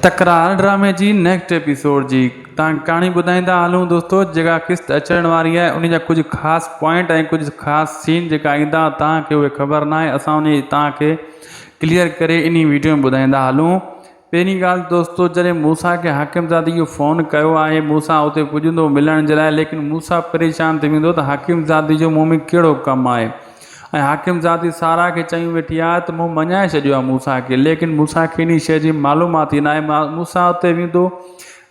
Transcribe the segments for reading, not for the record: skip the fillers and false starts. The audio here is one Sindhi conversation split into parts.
تڪرار ڊرامي جي نيڪسٽ ايپيسوڊ جي تان ڪهاڻي ٻڌائيندا هلون دوستو جيڪا قسط اچڻ واري آهي ان جا ڪجهه خاص پوائنٽ ۽ ڪجهه خاص سين جيڪا ايندا تان کي اهي خبر ناهي اسان ان تان کي ڪليئر ڪري انهي ويڊيو ۾ ٻڌائيندا هلون پهرين ڳالهه دوستو جڏهن موسيٰ کي حاڪم زادي اهو فون ڪيو آهي موسيٰ اتي پڄندو ملڻ جي لاء ليڪن موسيٰ پريشان ٿي ويندو ته حاڪم زادي جو مون ۾ ڪهڙو ڪم آهي ۽ حاڪم ذاتي سارا کي چيون ويٺي آهي ته مون مڃائي ڇڏيو آهي موسيٰ کي، ليڪن موسيٰ کي انهيء شيء جي معلومات ئي ناهي. موسيٰ اتي ويندو،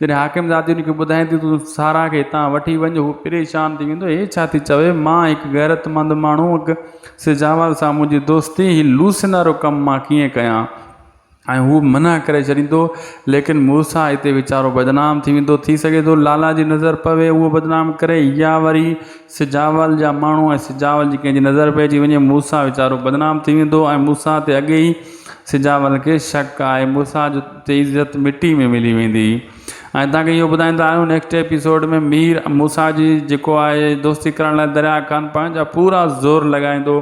جڏهن حاڪم ذاتي ان کي ٻڌائيندي ته تون سارا کي هتان وٺي وڃ، هو پريشان ٿي ويندو، هي ڇا ٿي چوي، مان هڪ غيرتمند ماڻهو، هڪ سجاول سان منهنجي دوستي، هي لوسين وارو ڪم مان ڪيئن ڪيان؟ ۽ هو منع ڪري ڇڏيندو، ليڪن موسيٰ اتي ويچارو بدنام ٿي ويندو، ٿي سگهي ٿو لالا جي نظر پوي اهو بدنام ڪري يا وري سجاول جا ماڻهو ۽ سجاول جي ڪنهن جي نظر پئجي وڃي، موسيٰ ويچارو بدنام ٿي ويندو ۽ موسيٰ تي اڳي ئي سجاول کي شڪ آهي، موسيٰ جو تي عزت مٽي ۾ ملي ويندي. ۽ توهان کي اهو ٻڌائيندا آهيون نيڪسٽ ايپيسوڊ ۾ مير موسيٰ جي جيڪو آهي دوستي ڪرڻ لاء دريا خان پنهنجا پورا زور لڳائيندو.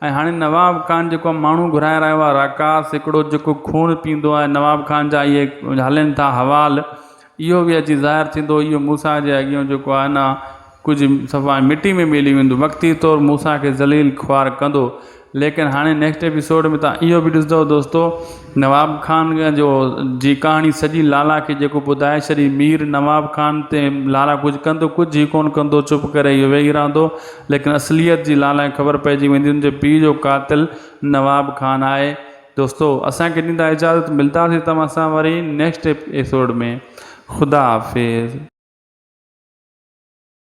۽ هاڻي نواب خان جيڪو ماڻهو گهرائي رهيو آهي راڪاس هڪڙو جيڪو خون پيئندو آهي نواب خان جا اهي هلن ٿا حوال اهو به اچي ظاهر ٿيندو اهو موسيٰ جي اڳيون جيڪو آهي نه ڪجهه صفا مٽي ۾ ملي ويندو وقتي طور موسيٰ کي ذليل خوار ڪندو ليڪن هاڻي نيڪسٽ ايپيسوڊ ۾ تان اهو به ڏسندو دوستو نواب خان جو جي ڪهاڻي سڄي لالا کي جيڪو ٻڌائي ڇڏي مير نواب خان تي لالا ڪجهه ڪندو ڪجهه ئي ڪونه ڪندو چپ ڪري اهو ويهي رهندو ليڪن اصليت جي لالا کي خبر پئجي ويندي ان جي پيء جو قاتل نواب خان آهي دوستو اسان کي ڏيندا اجازت ملداسين توهان سان وري نيڪسٽ ايپيسوڊ ۾ خدا حافظ.